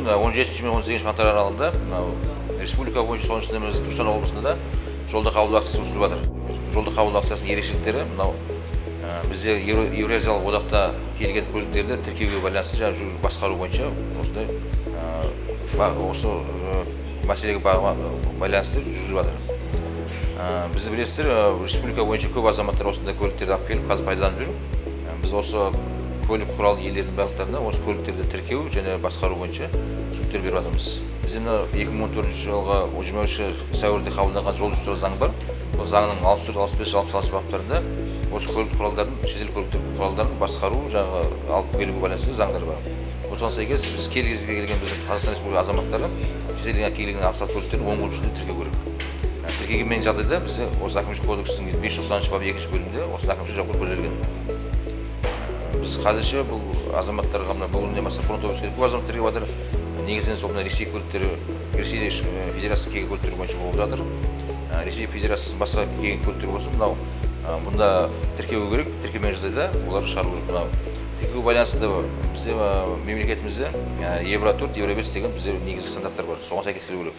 Бүгін 17 мен 18 қаңтар аралығында мынау республика бойынша, соның ішінде біз Түркістан облысында да жолда қабылдау акциясы өткізіліп жатыр. Жолда қабылдау акциясының ерекшеліктері мынау бізде Еуразиялық одақта келген көліктерді тіркеуге байланысты және басқару бойынша осындай осы мәселеге байланысты жүргізіліп жатыр. Біз, білесіздер, республика бойынша көп азаматтар осындай көліктерді алып келіп, қазір пайдаланып жүр. Біз осы көлік құрал иелерінің барлықтарына осы көліктерді тіркеу және басқару бойынша түсініктер беріп жатырмыз. Бізде мына 2014 жылғы 23 сәуірде қабылданған жол жүру туралы заң бар. Ол заңның 64, 65, 66 баптарында осы көлік құралдарын, шетел көлік құралдарын басқару, жаңағы алып келуге байланысты заңдар бар. Осыған сәйкес біз кезге келген біздің Қазақстан Республикасы азаматтары шетелден келген автокөліктерін көліктерін 10 күн ішінде тіркеу керек. Тіркелмеген жағдайда бізде осы Әкімшілік кодекстің 590 бабы екінші бөлімінде осы әкімшілік жауапкершілік көзделген. Біз қазірше бұл азаматтарға мына бүгіннен бастап фронт офиске көп азаматтар келіп жатыр. Негізінен сол мына Ресей көліктері, Ресей Федерациясы келген көліктер бойынша болып жатыр. Ресей Федерациясының басқа келген көліктер болсын, мынау бұнда тіркеу керек, тіркелмеген жағдайда олар шығару керек. Мынау тіркеуге байланысты бізде мемлекетімізде Евро 4, Евро 5 деген бізде негізгі стандарттар бар, соған сәйкес келу керек.